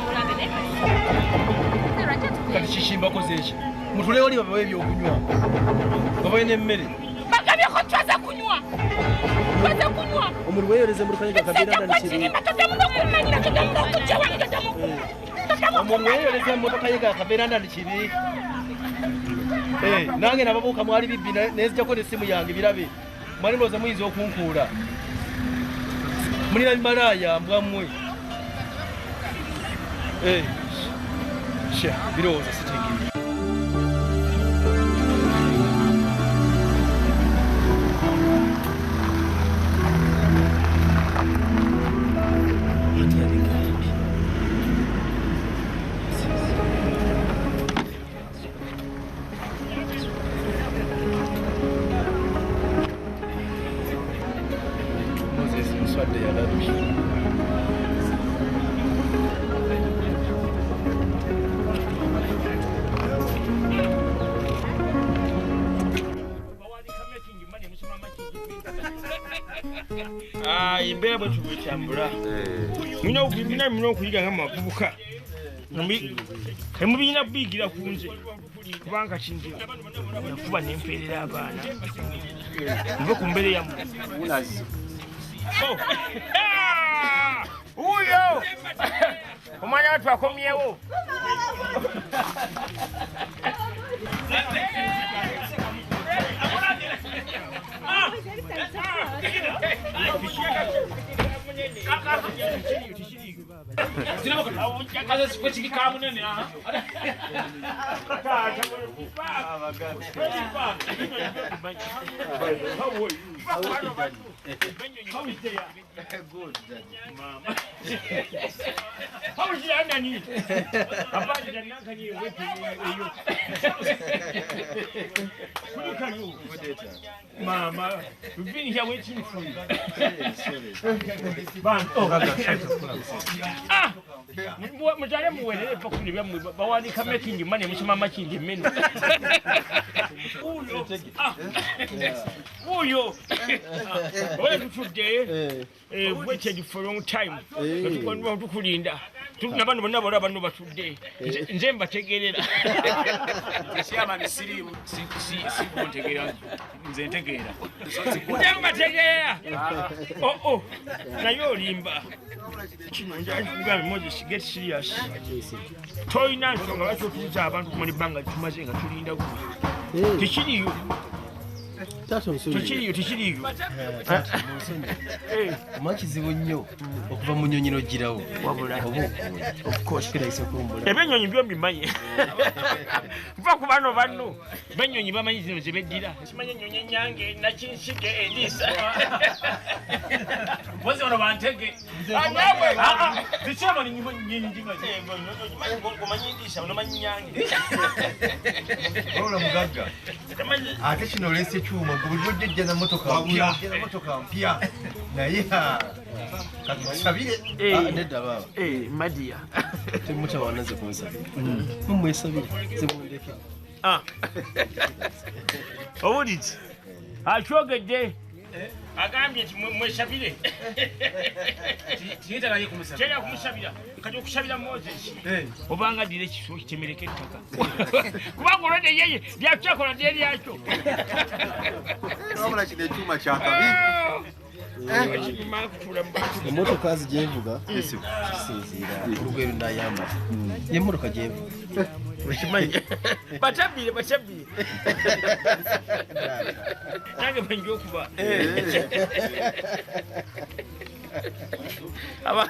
Mulabe naye Kati kishimba koze eki? Mutule oli babawe ebyokunywa. Babawe n'emmere. Bagambye ko twaza kunywa. Twaza kunywa. Omuntu weeyoleze mu lukanyega kabeera ndani kiri. Omuntu weeyoleze emmotoka ye kabeera ndani kibi. Nange nababuuka mwali bibbi nenzijako n'essimu yange birabe. Mwali mulowooza muyinza okunkuula. Mulina bimalaaya mbwa mmwe. Birowoozo sitegeera. Embeera bwe tubwetambula mulina mulina okuyiga nga mubavubuka temubirina kubiyigira ku nze kubanga kinze nakuba nempeerera abaana nve ku mbeera yammwe. Wuuyo omwana wattu akomyewo. Mama, we've been here waiting for you. Mujale muwerere pakuli byammwe bawandiika making money musoma making meno. Uyo. Uyo. Ole tutudde. Waited for a long time. Tukulinda. Nabano bonna bala bano batudde. Nze mbategeerera. Chairman siriimu si kuntegeera nze ntegeera. Nze mbategeera. Oh naye olimba. Kino njakugambe Moses get serious. Tolina nsonga lwaki otuuza abantu kumala ebbanga tumaze nga tulinda gwe. Tekiriyo. Tekiriyo tekiriyo. Omanyi kizibu nnyo okuva mu nnyonyi n'ogirawo. Wabula of course kirayise okuwummula. Ebyennyonyi byo mbimanyi. Nva ku bano banno. Bennyonyi bamanyi zino ze beddira. Simanyi ennyonyi ennyange nakinsige endiisa. Mpozi bano bantege. Tekyamani nyimanyi. Omanyi endiisa onomanyi nnyange. Wabula mugagga. Ate kino oleese ekyuma gwe buli lw'ojja na mmotoka mpya. Mmotoka mpya. Naye katukusabire. Nedda baaba. Madia. Temutawaana nze kunsabira. Mumwesabire nze mundeke. Owulidde? Akyogedde. Agambye nti mwesabire. Teyetaaga kumusabira. Kati okusabira Moses obanga addira ekiso kitemereko ettaka. Kubanga olwedde yeye byakyakola dde lyakyo. Wabula kino ekyuma kya kabi. Emmotoka gyevuga kisinziira olugoye lwe nnaayambala. Ye mmotoka gyevuga. Okimanyi. Batabire batabire. Nange bwe nja okuba.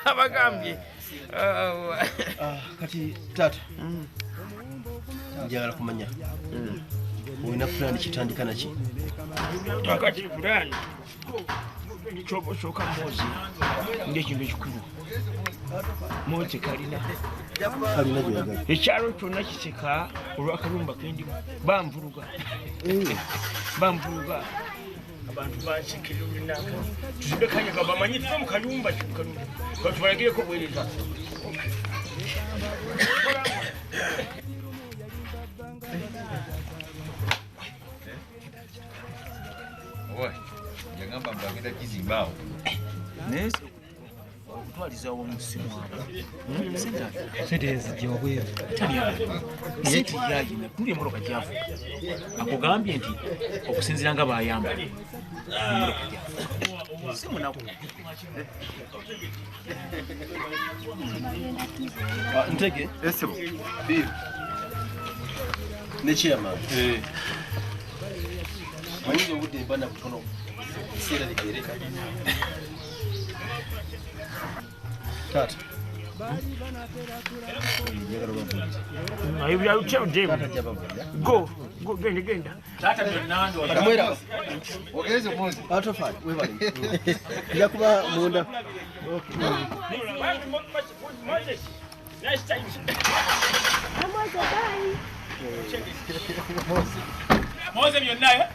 Abagambye. Kati taata njagala kumanya olina pulaani kitandika naki? Kakati pulaani kyosooka Mozi ng'ekintu ekikulu. Mozi kalina. Kalina gy'oyagala. Ekyalo kyonna kiseka olw'akalumba kendimu. Banvuluga. Banvuluga. Abantu bansekera olunaka. Tuzimbe kanya bamanyi tuve mu kayumba kino. Tubalagireko bwereza. Owa, yagamba mbu agenda gizimbaawo. Naye okutwaliza Atwaliza awamu si mwavu. Sente ezijja wabweru. Sente yayina tuli emmotoka gy'avuga. Akugambye nti okusinziira nga b'ayambala emmotoka gy'avuga. Si munaku. Ntege. Esebo. Bill. Ne chairman. Manyiza obudde mba na butono. Ekiseera ligere. Taata. Go, go, genda, genda. Taata byonna ndowooza. Kamwera. Ogereze Moses. Atofali, webale. Nja kuba munda. Moses, nice time. Moses byonna eh?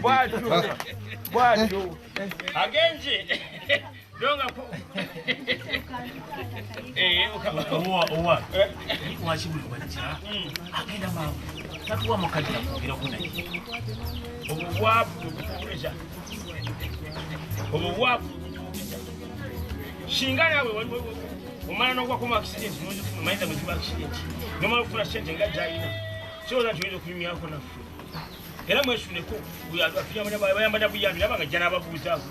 Bwatyo, bwatyo. Agenze. Donga ko. Owa owa. Lwaki buli wajja agenda mangu tatuwa mukadde akwogerako naye. Obubwavu bukukuleza. Obubwavu. Singa nawe omala n'ogwako mu accident n'omanyiza bwe kiba accident. N'omala okufuna ssente nga gy'alina. Sooza nti oyinza okunyumyako naffe. Era mwesuneko bayamba na buyambi naba nga ajja n'ababuuzaako.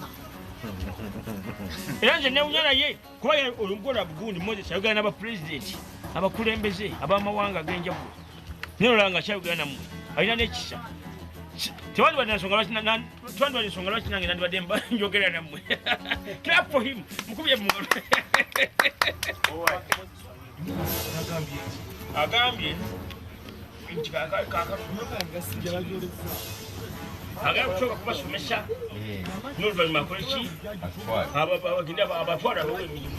Era nze newunya naye kuba olugola bugundi Moses ayogera n'abapulezidenti abakulembeze ab'amawanga ag'enjawulo. Naye olaba nga akyayogera nammwe alina n'ekisa. Tewandibadde nsonga lwaki nange nandibadde njogera nammwe. Clap for him. Mukubye mu ngalo. Agambye nti agala kusooka kubasomesa n'oluvannyuma akole ki? Abagenda abatwala abawa emirimu.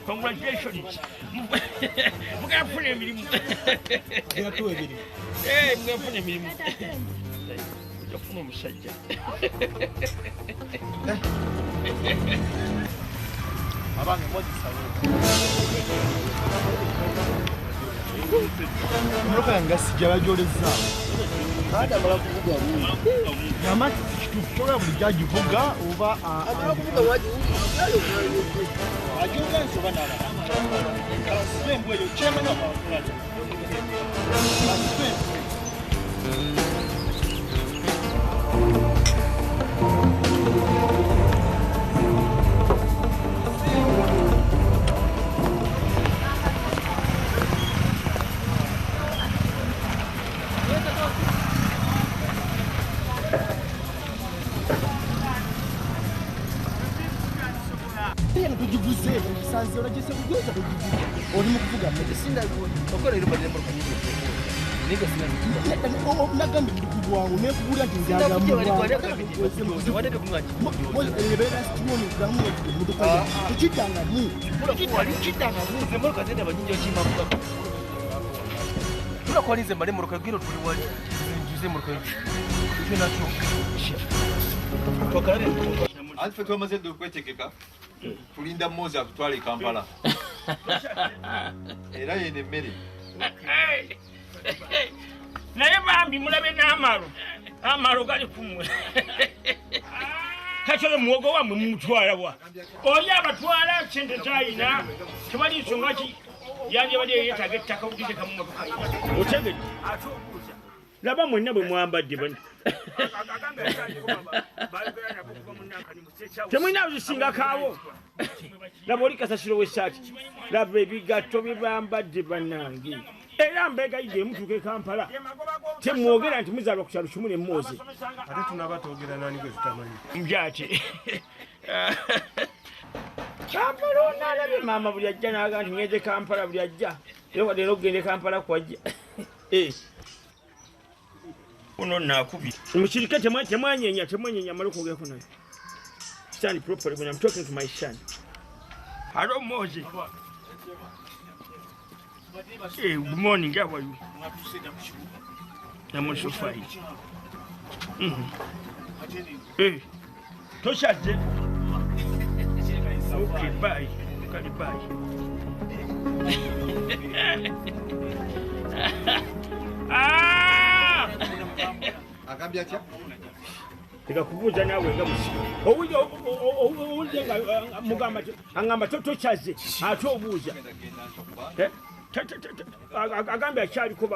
Congratulations. Mugenda kufuna emirimu. Mugenda kufuna emirimu. Ojja kufuna omusajja. Abange Moses awo. Emmotoka yange sijja bagyolezza. Amala kuvuga mungi. Gamba nti kituufu kyola bulijjo agivuga oba amala kuvuga agivuga nsi oba n'abalala. Basibe embwa eyo kyemanyi abakola. Basibe embwa eyo. Tugivuze musanze oragese kugoza tugivuze oli mu kuvuga Nigga sina nagambye ndi ku bwangu nekubulira nti njagala turakwalize mbale muruka gwiro tuli wali njuze muruka icyo nacyo twakarare. Anti ffe twamaze dda okwetegeka tulinda Moses atutwale e Kampala era yeno emmere. Naye bambi mulabe n'amalo amalo gali kumwe kati oyo muwogo wammwe mumutwala wa oli abatwala sente z'alina tewali nsonga ki yandibadde yeetaaga ettaka okugiteeka mu mmotoka otegedde laba mwenna bwe mwambadde bano temulina zisingakaawo laba oli kasasiro w'essaati laba ebigatto bye bambadde bannange era mbegayidde mutuuka e Kampala temwogera nti muzaalwa ku kyalo kimu ne Moses ate tunaba twogera nani gwe tutamanyi mbyate Kampala onaalabye maama buli ajja n'agamba nti ngenze Kampala buli ajja era wadde n'okugenda e Kampala kwajja ono naakubye mukirike temwanyenya temwanyenya male okwogerako naye. Stand properly when I'm talking to my son. Hello Moses. Hey, good morning, how are you? I'm also fine. Tokyazze. Okay, bye. Kale bye. Ah! Agambye atya? Leka kubuuza naawe nga musibe. Owulidde nga mugamba aŋŋamba tokyazze ate obuuza. Agambye akyaliko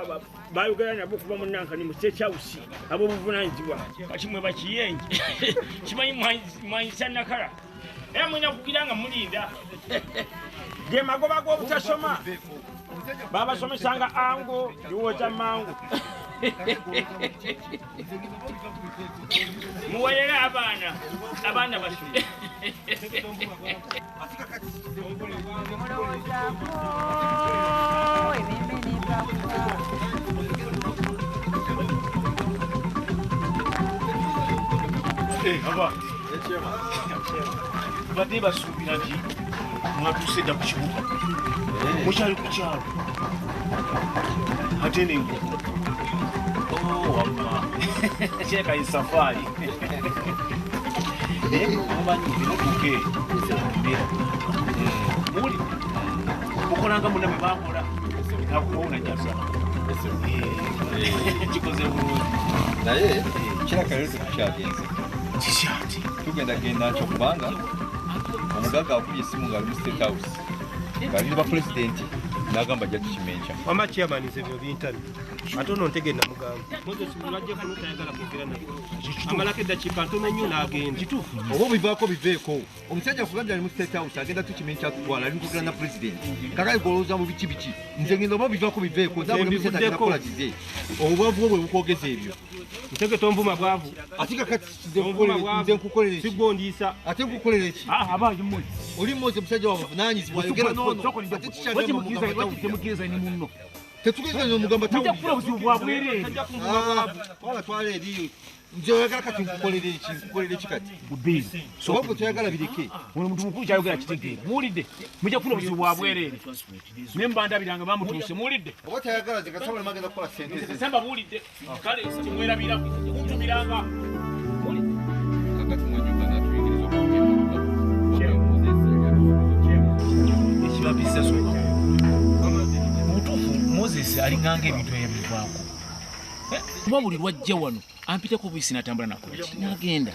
bayogera nabo okuva mu Nankani mu State House ab'obuvunaanyizibwa. Kati mwe bakiyenje kimanyi mwanyisa nakala. Era mulina kugira nga mulinda. Ge magoba g'obutasoma. Babasomesanga ango liwoza mangu. Muwerere abaana, abaana basome. Aba badde basuubira nti mwatuuse dda ku kibuga, mukyali ku kyalo ate n'enguudo. Wamma kireka ye safaari. Naye mumanyi bimutuuke mbeera muli mukolanga munna bwe bakola nakuwona jasa kikoze bulungi. Naye kiraka leero tetukyagenze. Kiki ate? Tugenda genda nkyo kubanga omugagga akubye essimu ng'ali mu State House ng'ali ne bapulezidenti n'agamba ajja tukima enkya. Wamma chairman nze byo bintamye. Ate ono ntege namugamba. Moses mulwajje kuno tayagala kwogera naye. Amalako eddakiika ntono nnyo n'agenda. Kituufu. Oba obivaako biveeko. Omusajja akugambye ali mu State House agenda tukima enkya atutwala ali mu kwogera na pulezidenti. Kakati gw'olowooza mu biki biki. Nze ngenda oba obivaako biveeko. Nze abuli musajja agenda kukola kize. Obwavu bwo bwe bukwogeza ebyo. Ntege tonvuma bwavu. Ate kakati nze nkukolera ki? Sigwondiisa. Ate nkukolera ki? Abaayi mmwe. Oli Moses musajja wa buvunaanyizibwa ayogera n'ono. Ate kikyagamba mugamba temukkiriza ni munno. Tetukkiriza omugamba tawulira. Mujja kufuna obuzibu bwa bwereere. Twala twala eri. Nze oyagala kati nkukolere ki? Nkukolere ki kati? Oba gwe toyagala bireke. Ono muntu mukulu kyayogera kitegeera. Muwulidde? Mujja kufuna obuzibu bwa bwereere. Naye mbandabiranga bamutuuse. Muwulidde? Oba tayagala nze kasaba magenda kukola ssente ze. Samba muwulidde. Kale timwerabira kuntumiranga. Muwulidde? Kakati mwanyuka n'atuyigiriza okuvuga emmotoka. Ekibabisa soka. Mutuufu Moses alinganga ebintu ebivaako. Kuba buli lwajja wano ampitako buyisi n'atambula nakola ki n'agenda.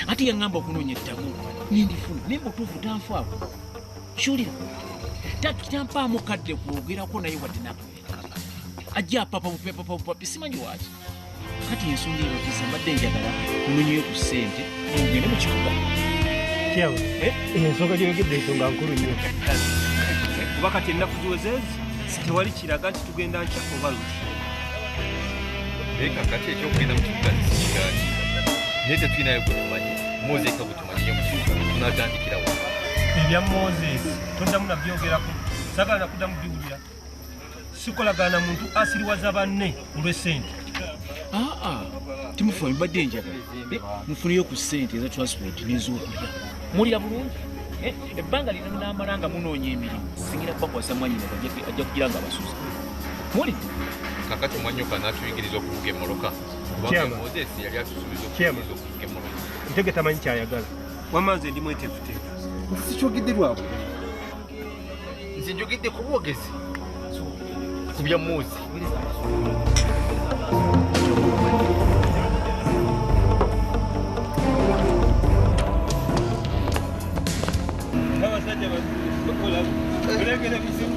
Ate yaŋŋamba okunoonya ettabu nindifuna naye mutuufu tanfaako. Kyulira tampaamu kadde kwogerako naye wadde nakuekaka. Ajja apapa bupapa bupapi simanyi waaki. Kati ensonga ebatiza mbadde njagala munonyeyo ku ssente mugende mu kibuga. Kyawe, ensonga gy'oyogedde ensonga nkulu nnyo. Kuba kati ennaku ziweze ezi tewali kiraga nti tugenda nkya oba luti. Naye kakati ekyokugenda mu kibuga sikigaanyi. Naye tetulinayo gwe tumanyi. Moses eka gwe tumanyi nnyo mu kibuga. Tunaatandikira wa? Ebya Moses toddamu nabyogerako. Saagala nakuddamu biwulira. Sikolagana na muntu asiriwaza banne olw'essente. Timufa mbadde njagala mufuneyo ku ssente eza transport n'ez'okulya. Mulira bulungi. Ebbanga lino munaamala nga munoonya emirimu singira kubakwasa mwannyina ajja kugira nga abasuza. Mulidde? Kakati mwanyuka n'atuyigiriza okuvuga emmotoka. Kubanga Moses yali atusuubiza okuyigiriza okuvuga emmotoka. Ntege tamanyi ky'ayagala. Wamma nze ndi mweteefuteefu. Nze sikyogedde lwabwe. Nze njogedde ku bwogezi. Ku bya Moses. Abasajja bakola kulegera bizibu.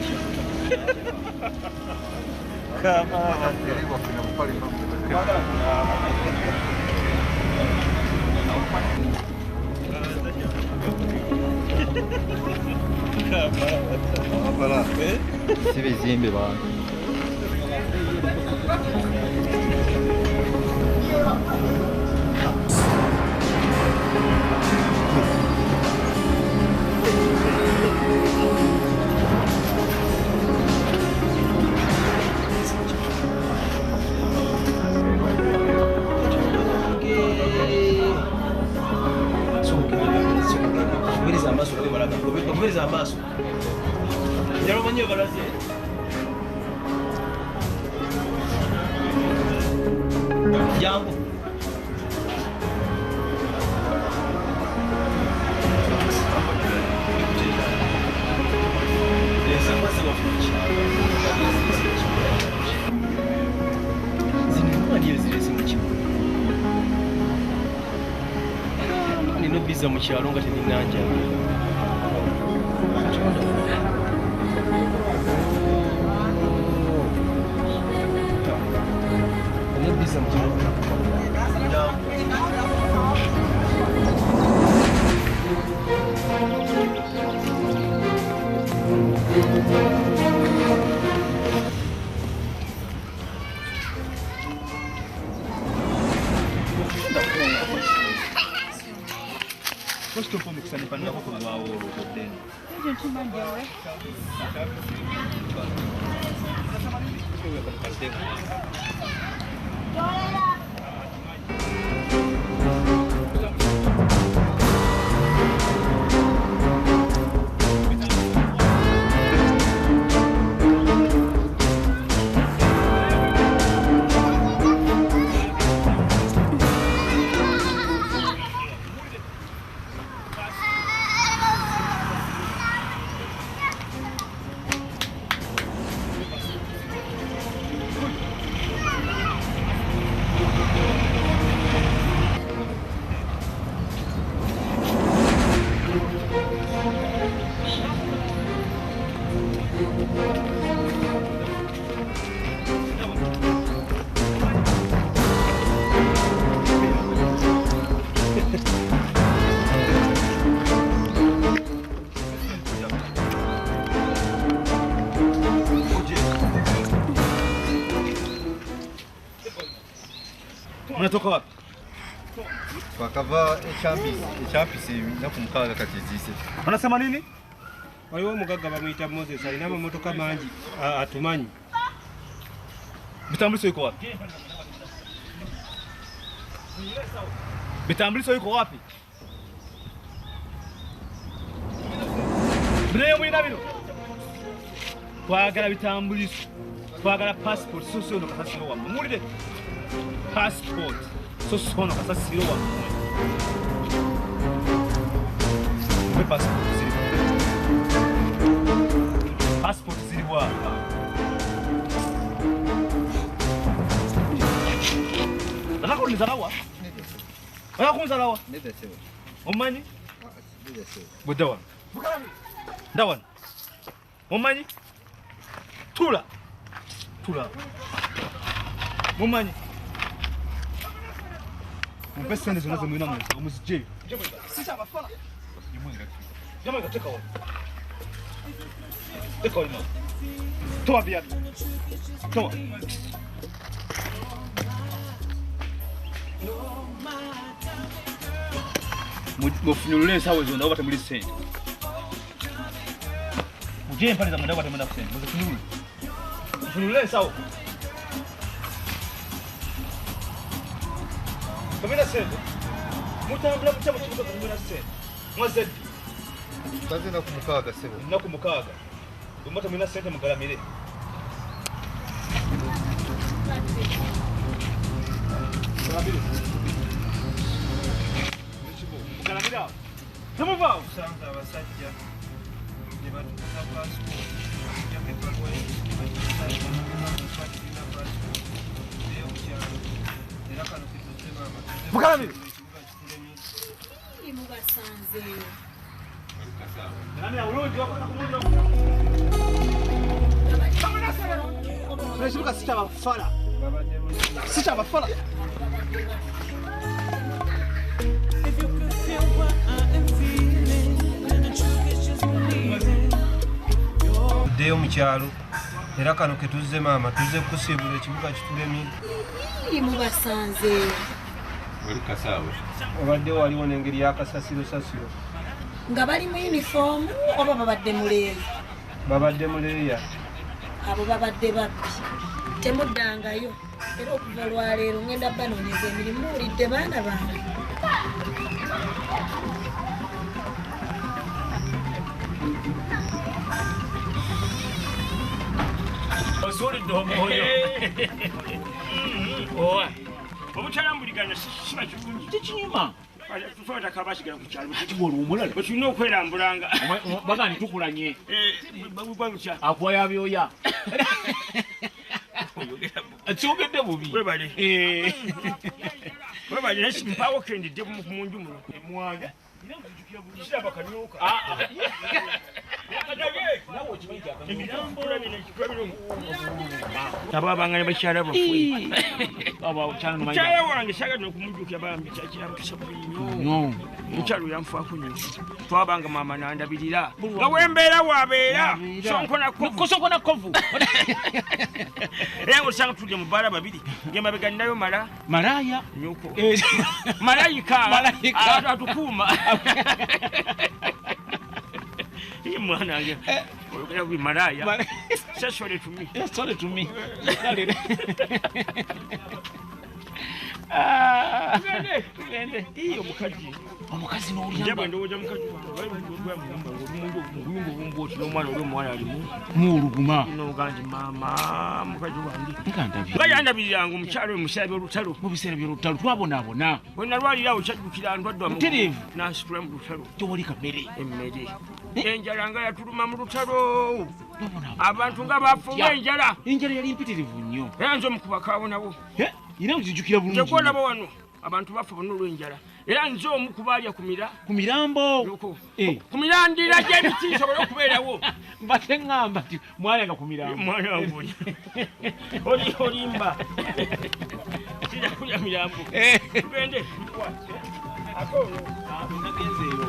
Si bizimbe bantu. Gobereza amaaso. Njala omanyi obalaze. Jangu. Ani bizza mu kyalo nga terinanjala. Ani bizza mu kyalo. Unatoka wapi? Twakava ekyambisi ennaku 6 kati eziise. Wanasema nini? Waliwo omugagga bamuyita Moses alina amamotoka mangi atumanyi. Bitambuliso yuko wapi? Bitambuliso yuko wapi? Bino mulina bino. Twagala bitambuliso. Twagala passport so so no kasasiro wammwe. Muwulire? Passport so so no kasasiro wammwe. Mwe passport ziri. Passport ziri wa. Nataka kunizalawa? Nataka kunizalawa? Omanyi? Budawan. Dawan. Omanyi? Tula. Tula. Omanyi? Mpe sente zonna ze mulina mu nsawo muzigyeyo. Jamaica, take away. Take away now. Toa viatu. Toa. Mufunyulule ensawo zonna oba temuli ssente. Mugye empale zammwe oba temulina ssente. Muzifunyulule. Mufunyulule ensawo. Temulina ssente. Mutambula mutya mu kibuga temulina ssente. Mwazze ddi? Twaze ennaku 6 ssebo. Ennaku 6. Bwe muba temulina ssente mugalamire. Mugalamire. Mugalamire awo. Temuvaawo. Tusanze abasajja ne batukuza paasipooti okuggyako ebbaluwa y'ekitiibwa paasipooti tuddeyo ku kyalo era kano ke tuzze maama tuzze Mugalamire. ekibuga kitulemye. Mubasanzeeyo. Ekibuga si kyabafala. Si kyabafala. Tuddeyo mu kyalo era kano ke tuzze maama tuzze kusiibula ekibuga kitulemye. Mubasanzeeyo. Obadde waliwo n'engeri y'akasasiro sasiro. Nga bali mu yunifoomu oba babadde mu leeya? Babadde mu leeya. Abo babadde babbi. Temuddangayo era okuva olwaleero ngenda banoonyeza emirimu muwulidde baana bange. Osuulidde omwoyo. Owa. Obutalambulaganya kiba kirungi. Tekinyuma. Tufa basigala ku kyalo. Kati olwo omulala. Bwe tulina okwerambulanga. Baga nitukulanye. Bagwa Akuwa byoya. Kyogedde bubi. Webale. Webale naye mpaawo kendidde mu nju muno. Mwanga. Kiraba kanyuka. Abo abangane bakyala baffe. Mukyala wange saagala okumujjukira bambi kyakiramukisa nnyo. Mukyala oyo yanfaako nnyo. Twabanga maama n'andabirira. Nga wembeera wabeera. Sonkona kovu. Era ng'osanga tutudde mu bbaala babiri. Ng'emabega nnayo mala. Malaya. Nyoko. Malayika. Atukuuma. Mwana wange. Oyogera bubi malaya. Say sorry to me. Sorry to me. Tugende. Omukazi. Omukazi n'olyamba. Njaba ndowooza mukazi wange. Omuyungu obumbu oti n'omwana oli omuwala alimu. Muwuluguma. N'ogamba nti maama mukazi wange. Nga ndabye. Nga yandabiriranga omukyalo oyo mu biseera by'olutalo. Mu biseera by'olutalo twabonaabona. Bwe nalwalira awo kyajjukira ndwadde amagulu. Butereevu. N'ansitula mu lutalo. Tewali kamere. Emmere. Enjala nga yatuluma mu lutalo. Abantu nga bafuuwa enjala. Enjala yali mpitirivu nnyo. Era nze omukuba kaawonawo. Era nzijukira bulungi. Nze gw'olaba wano abantu bafa bonna olw'enjala. Era nze omu ku baalya ku mira. Ku mirambo. Ku mirandira gy'emiti nsobole okubeerawo. Mbadde ŋŋamba nti mwalenga ku mirambo. Mwana wange oli olimba. Sijja kulya mirambo. Tugende. Ate olwo. Nagenzeeyo.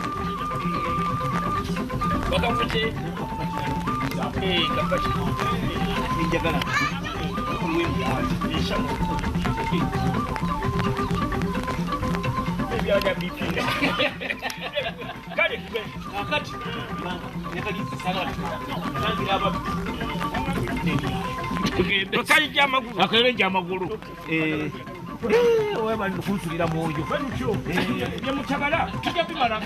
Bakavuze. Kapati. Njagala. Kakati. Akali gy'amagulu. Webali kunsulira mwoyo. Bye mutabala tujja bimala.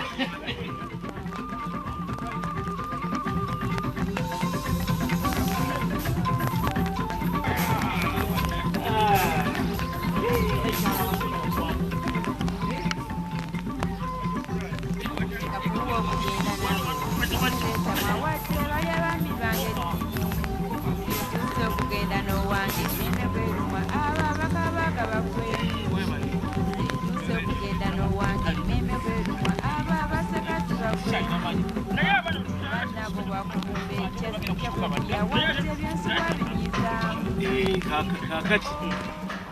Kakati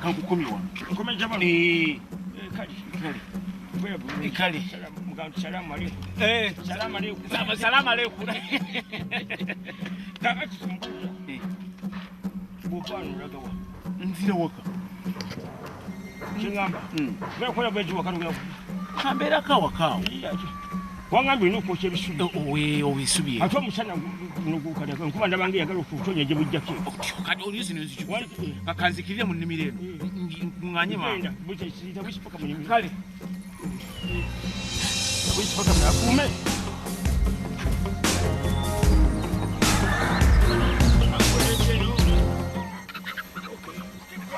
kankukomye wano. Kale. Salamu aleikum. Salamu aleikum. Salamu aleikum. Kakati kumbuza. Bw'ofaanana olagawa. Nzira waka. Kyeŋŋamba. Ogenda kukola bwezi waka togenda. Kambeerako awaka awo. Wangambye olina okwokya ebisubi. Obisubi. Ate omusana guno gukalaka nkuba ndaba ng'eyagala okutonya gye bujjako. Kati oli zino nzijukira. Kanzikirire mu nnimiro eno. Ŋŋanye maama. Buyita paka mu nnimiro. Kale. Buyita paka mu akuume.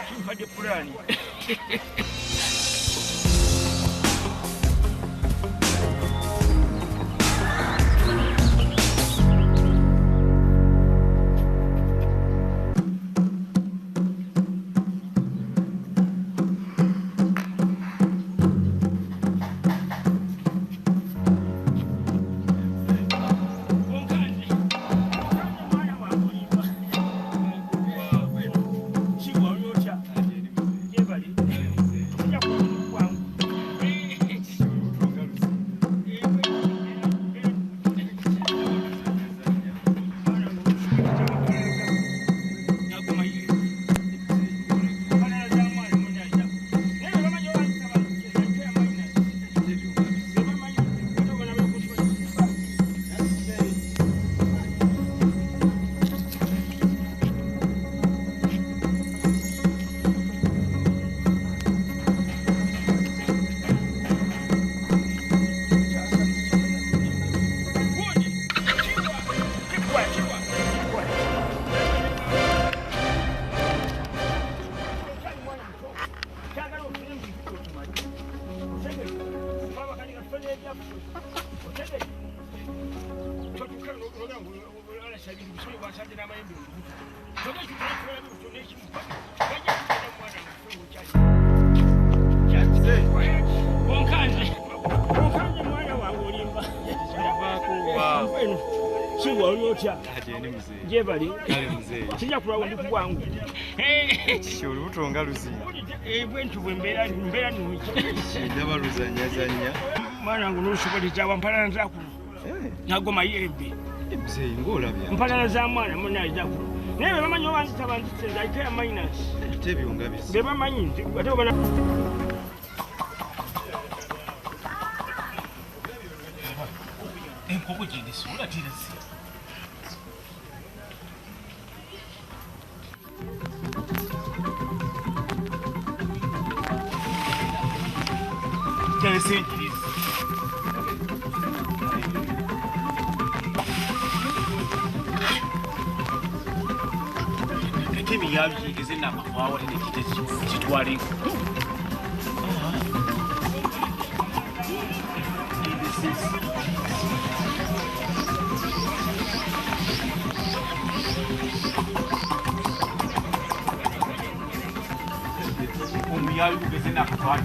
Kimpadde pulaani. Eno siwa oli otya? Gyebali kijja kulwawo ndi kubwangu. Kiki olubuto nga luzima? Bwentu bwe mbeera mbeera ndaba luzannyazannya. Mwana wange n'olusobolezaawa mpalana zakuno nago mayembe. Muzeeyi ng'olabya mpalana za mwana munaye zakuno naye bebamanyi obanzita banzite nze ayiteya minus ate ebyo nga bizibu bebamanyi nze ate obana enkoko gyendisuula tirasi Kimi yabigeze nakwawa tene kitwale omuyabigeze nakwawa.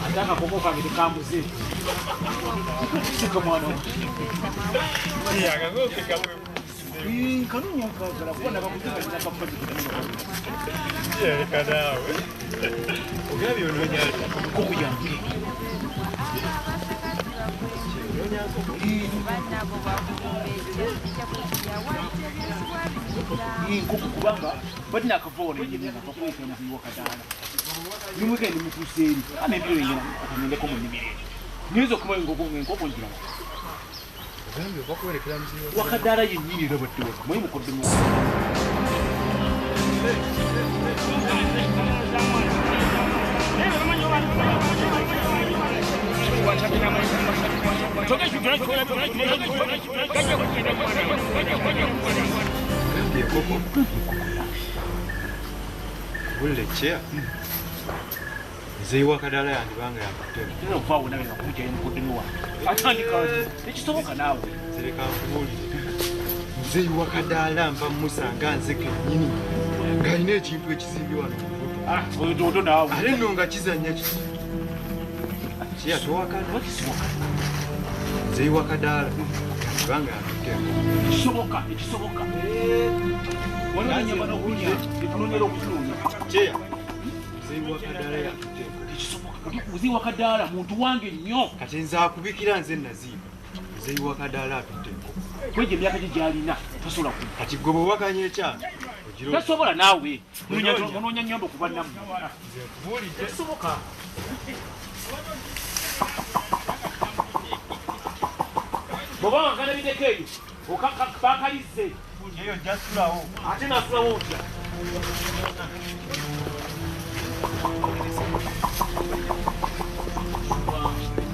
Ate akakoko kange tekambuze. Sika mwana wange. Kanoonya nkagala kuba nakakuze kalina akapazi Leka naawe. Ogambye onoonya ki? Nkoko yange. Nkoko kubanga bati nakava wano nakava kuweka muziyi wakadaala nimweka ndi mutuusa eri ana embiro yengena akagendeko mu nnimiro eri nyinza okumayo enkoko njiraba Ogambye ova kuwerekera muziyi wakadaala yennyini era badde waka mwe mukoddemu. Ogambye enkoko wulira ekyeya nzeeyi wakadaala yandibanga yakutema. Okuvaawo nawe nakujjayo mukoddemu wange atandika tekisoboka naawe. Nzireka nkubuulire nzeeyi wakadaala nva musanga nze kennyini ng'alina ekintu ekizimbye wano mu lubuto naawe ate nno nga kizannya kiti kyeya towakana nzeeyi wakadaala yandibanga yakutema. Ekisoboka ekisoboka waliwo ennyama n'okulya etunoonyera okutunoonya. Kyeya muzeeyi wakadaala yakutema. Ekisoboka muzeeyi wakadaala muntu wange nnyo. Kati nze akubikira nze Naziibu muzeeyi wakadaala atutte enkoko. Kwegyo emyaka gye gy'alina tosobola ku. Kati gwe bw'owakanya ekyana ogira tosobola naawe munoonya nnyombo ku bannammwe. Nze nkubuulidde. Tekisoboka. Bw'oba wankanabideko eyo bakalizze. Eyo ojja sulawo. Ate naasulawo otya?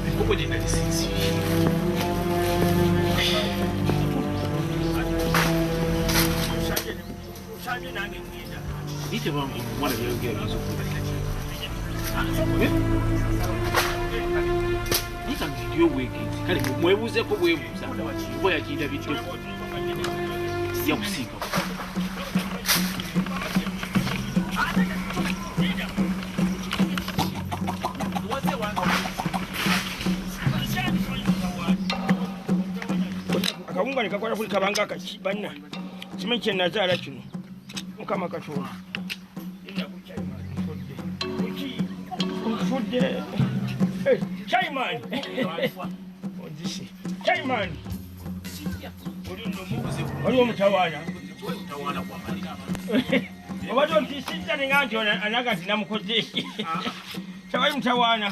Enkoko gye nali sinzibye. Naye tebanga omwana byayogera biyinza okubeera naye kange obwegenzi kale mwebuuzeeko bwebuuza oba yakindabiddeko sijja kusinga. Akawunga ne kakwata kuli kabanga akaki banna kimanyi kye nazaala kino Mukama Katonda. Nfudde Chairman onzise Chairman waliwo omutawaana obadde ontiisizza nenga nti anaga nti namukoze tewali mutawaana.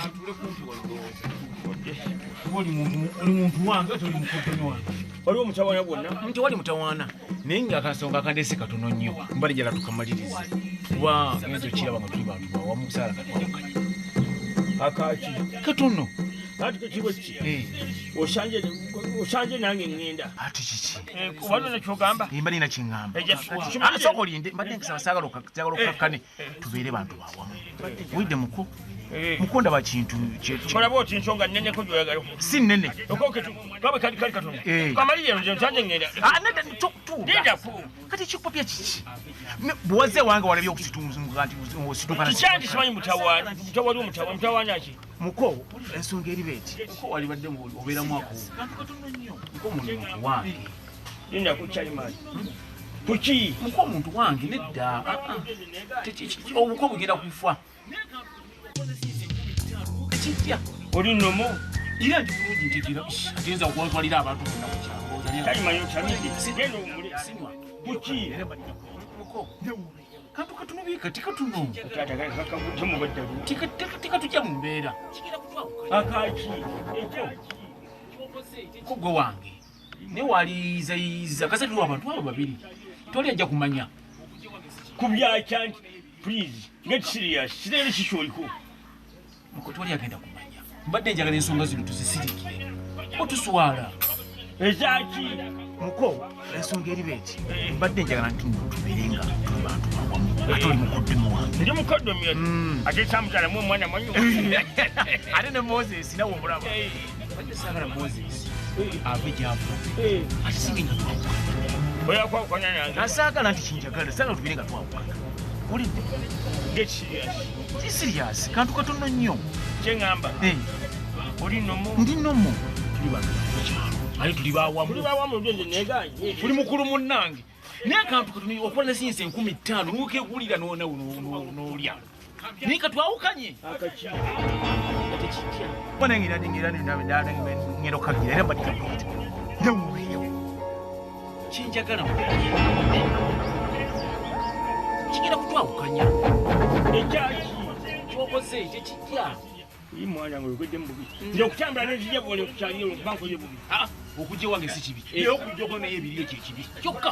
Oli muntu wange ate oli mukoddoni wange. Waliwo omutawaana gwonna? Tewali mutawaana naye nga akasonga akandeese katono nnyo mba njagala tukamalirize kuba ngenza okiraba nga tuli bantu bawamu saala katwawukanye. Akaki katono anti kekibo ki osanje nange ŋŋenda. Ate kiki? Waliwo nekyogamba? Mba nina kyeŋŋamba. Sooka olinde mbadde nkusaba saagala okkakkane tubeere bantu bawamu. Owulidde muko? Mukonda bakintu kola bwoti nsonga nnene ko gy'oyagala si nnene kabe kali kali katono kamalire nze nsanze ngenda nedda linda ku kati kikupapya kiki bw'ozze wange walabye okusitunga nti osituka kikyanti simanyi mutawaana mutawali omutawa mutawaana ki muko ensonga eri beeti muko walibadde obeeramu ako kantu katono nnyo muko omuntu wange linda ku chairman kuki muko omuntu wange nedda obuko bugenda kufa ekijja oli nnomo era ndi bulungi ntegeera atiyinza okuwatwalira abantu bonna ku kyalo chairman otamidde genda owummule sinywa kuki muko kantu katono biika tekatono tekatujja mu mbeera akaki ko gwe wange naye waliyizayiza kasa tuli abantu abo babiri toli ajja kumanya ku byakya nti please get serious kirere kikyoliko muko toli agenda kumanya mbadde njagala ensonga zino tuzisirikire ko tuswala ezaki muko ensonga eri beeti mbadde njagala nti nno tubeere nga tuli bantu bawamu ate oli mukoddomi wange ndi mukoddomi ate samuzaalamu omwana mwanyu ate ne Moses nawe omulaba mbadde saagala Moses ave gy'ava ate singe nga twawukana oyakwawukana nange asaagala nti kinjagala saagala tubeere nga twawukana olidde get serious ki serious kantu katono nnyo kyeŋŋamba oli nnomo ndi nnomo tuli bantu bakyalo ate tuli bawamu tuli mukulu munnange naye akantu katono okukola ne sinsi 5000 n'okeegulira n'olya naye katwawukanye ngenda okukagira era mbadde kakuyita kinjagala kigenda kutwawukanya ekyaki kyokoze tekijja mwana wange oyogedde mu bubi nze okutambula nenzija bwole okukyalira olwokuba nkoze bubi okujja wange si kibi era okujja okonayo ebiriyo kyekibi kyokka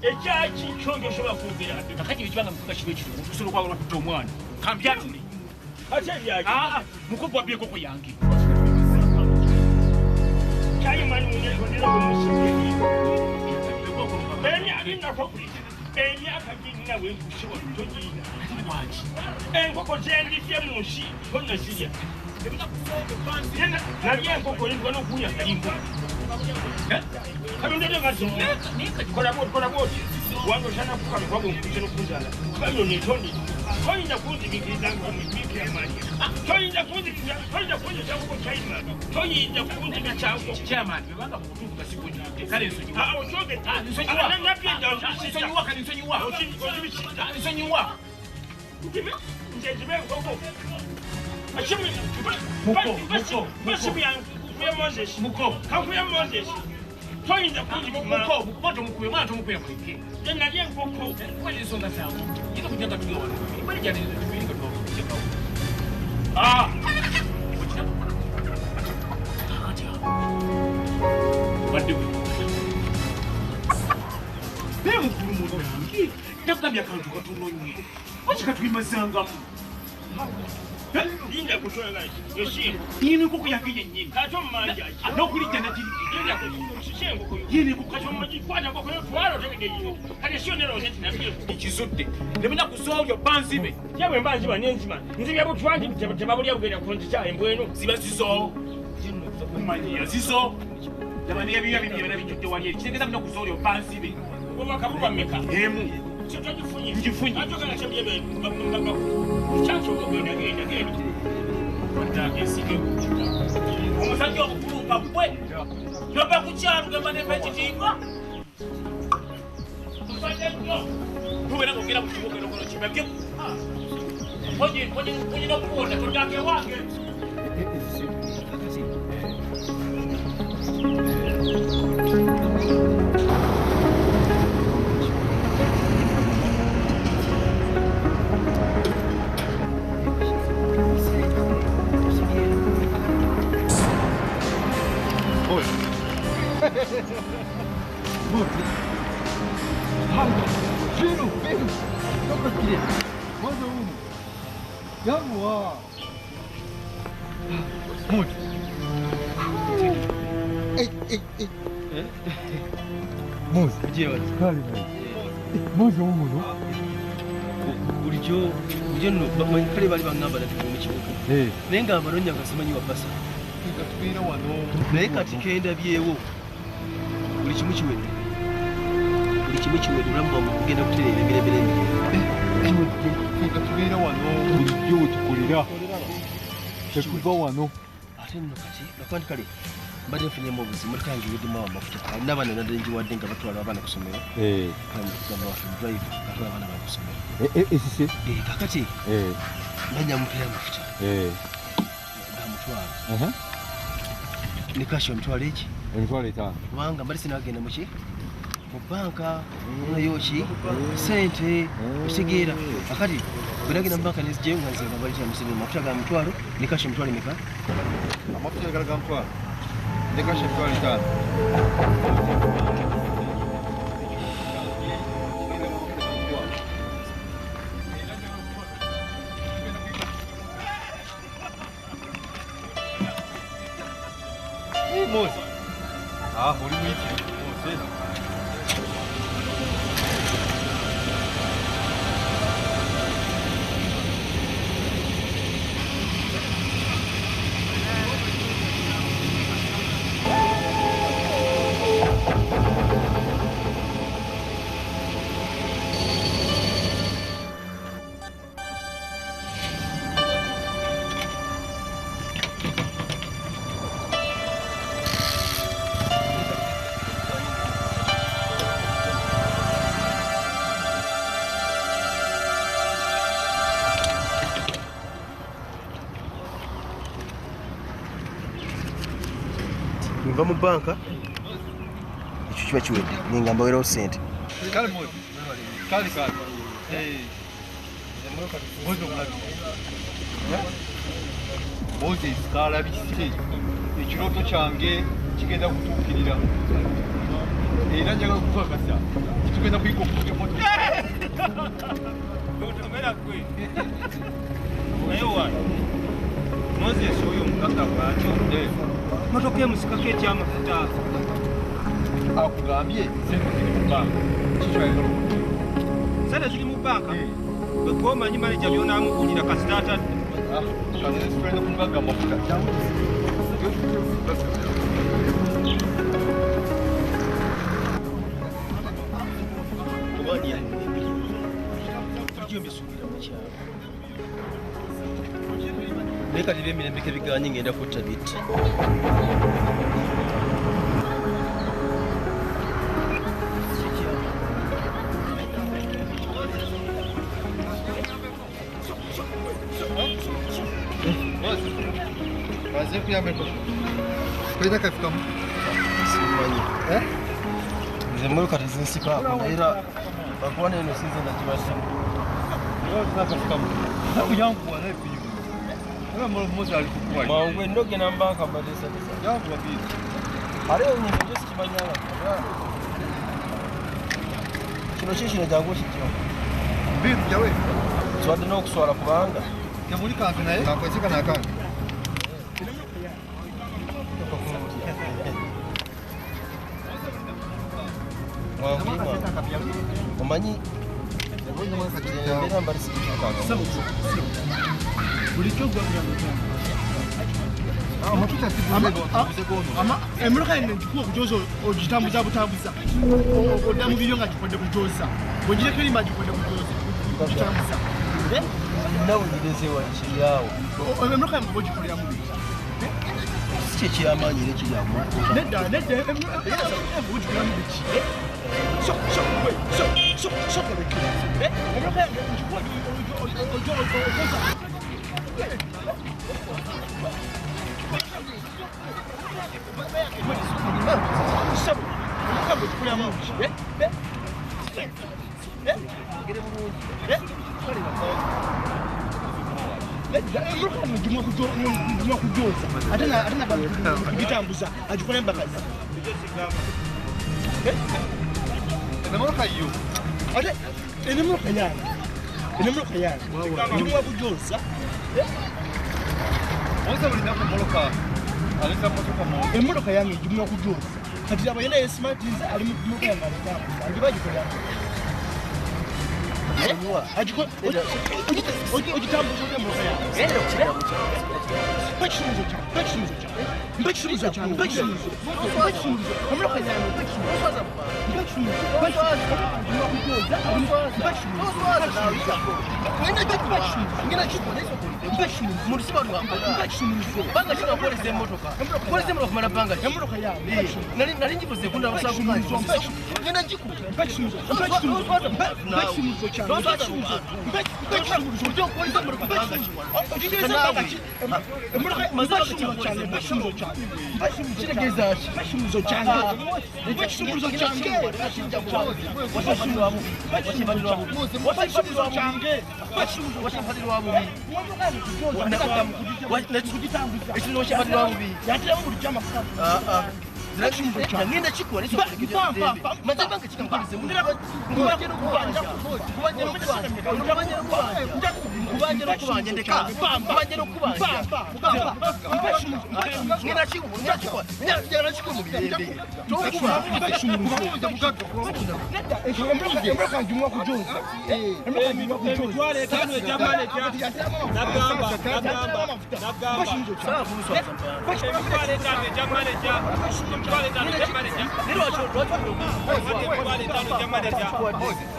Ekyaki kyonge osobola kwogera kakati ekibanga mukuga kiba ekiro okusobola okwagala okutta omwana kambyatule ate ebyaki muko gwabye enkoko yange emyaka girina wenkusobola togirina enkoko zendidde mu nsi tonnazirya nalya enkoko oyinza n'okuwunya nali nkoko kola bwoti wange osana kukalukago nkuse n'okunzaala kubanga netonde toyinza kunzibikiriza nga amanya toyinza kunzibikiriza nkoko chairman toyinza kunzibikiriza nkoko chairman bebanga kutuufu gasigonyidde kale nsonyiwa kale nsonyiwa nsonyiwa nze nzibe enkoko muko kankuya Moses toyinza kunzibikiriza muko tomukuye mwana tomukuye muleke nze nalya enkoko kwali ensonga zaawe yinza kujja nga tuli wano bali gyane tubeere nga twakujjakawo kakati awo badde naye mukulu munange ndakugambye akantu katono nnyo lwaki katwimazangamu linda kutola esimu yini enkoko yange yennyini kati omumanja n'okulijja nagirijja yini enkoko kati omugikwata nkoko yotwala otegedde yiyo kati esiyo nerowooza nti nabyo ekizudde nemunaku zoolyo banzibe ye bwe mba nziba nenzima nzibya butwa nti tebabulya bugenda kunzita embwa eno ziba zizo kumanyiya zizo laba n'ebiya bibiri bijjudde wali eri kitegeeza munaku zoolyo banzibe obwakabulwa mmeka emu togifunye ngifunye ate ogenda kyebye kyakyo genda genda genda omusajja omukulu nga ggwe tova ku kyalo gamba nempa ekitiibwa musajja nnyo tubeera ng'ogenda mu kibuga enokono kibabye onyina okuwona toddange ewange. Mozi omuno bulijjo nno kale bali baŋŋamba nati mu kibuga naye nga amanoonya nga simanyi wa basa naye kati kendabyewo buli kimu kiwedde obulamu bwammwe bugenda kutereera emirembe n'emirembe. Tubeera wano bulijjo wetukolera tetuva wano ate nno kati lwakuba nti kale mbadde nfunyemu obuzibu motoka yange eweddemu amafuta n'abaana nadde ngiwadde nga batwala abaana ku ssomero kugamba waffe drive atwala abaana bange ku ssomero esise kakati mbadde mumpeera amafuta ga mutwalo ne kashi emitwalo egi emitwalo 5 kubanga mbadde sinagenda muki mu banka nayo ki sente okitegeera kakati bwe nagenda mu banka nezigyeyo nga nze nga balitira musebe amafuta ga mutwalo ne kashi emitwalo emeka amafuta gala ga mutwalo ne kashi emitwalo 5. Mozi. Ah, oli muyitirivu Mozi. Nva mu banka ekyo kiba kiwedde ninga mbawerawo ssente. Kale Mozi. Kale kale. Mozi omulabi. Moses kalabise ekirooto kyange kigenda kutuukirira era njagala kukakasa tugenda kuyiga okuvuga emmotoka. Otomera gwe. Naye wano Moses oyo omugagga bw'atyo motoka emusikako ekyamafuta akugambye sente ziri mu banka kikyoyagala okukola sente ziri mu banka bwe gwomanyi maneja by'onaamubuulira kasita atadde kanzisitulenda ku mugagga amafuta. Bulijjo mbisuubira mu kyalo naye kati ebyemirembe kebiganye ngenda kutta bitti. Simanyi nze emmotoka tezinsikaako naye era bakuba neeno sinze nagibaddemu. Mangu enno genda mu banka mbadde nsanyusa. Ate enyingo gyo sikimanyanga. Kino ki kino jangu okijjawo. Nswadde n'okuswala kubanga temuli kantu naye kankwese kano akange. Omanyi embeera mbali sigikyukanga. Emmotoka eno ngikuwa okujoza ogitambuza butambuza odda mu bibyo nga gikodde kujoza bw'ogireka erimba gikodde kujoza ogitambuza nawe ngirezeewa kiri awo emmotoka yange oba ogikoleramu biki si kyekyamaanyi era ekiri awo nedda nedda ogikoleramu biki emmotoka yange ngikuwa ojoza. Gitambuza agikole embakazi Emmotoka yo ate emmotoka yange Emmotoka yange ngimuwa kujoza. Oza buli nnaku mmotoka aleta mmotoka mu emmotoka yange ngimuwa kujoza. Kati aba yena yesimanti nze ali mu mmotoka yange alitambuza angiba agikolera. Ogitambuza otya emmotoka yange? Mpa ekisumuluzo kyange, mpa ekisumuluzo kyange, mpa ekisumuluzo kyange, mpa ekisumuluzo, mpa ekisumuluzo, emmotoka yange, mpa ekisumuluzo, mpa ekisumuluzo, mpa ekisumuluzo,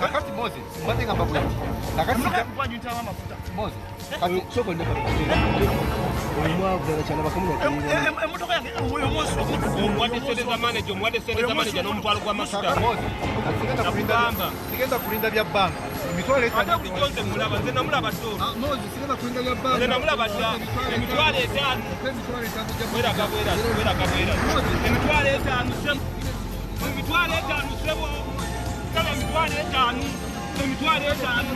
Kakati Moses, mbadde ngamba bwe nti. Kakati Moses, kati sooka olinde Omwavu akyala bakamula. Emmotoka yange oyo Moses omuwadde ssente za manager, omuwadde ssente za manager n'omutwalo gw'amafuta. Moses, sigenda kulinda bya bbanga. Emitwalo etaano. Ate bulijjo nze mulaba, nze namulaba dda. Moses, sigenda kulinda bya bbanga. Nze namulaba dda. Emitwalo etaano. Bweraga bweraga, bweraga bweraga. Emitwalo etaano ssebo. Emitwalo etaano ssebo. Kale emitwalo etaano. Emitwalo etaano.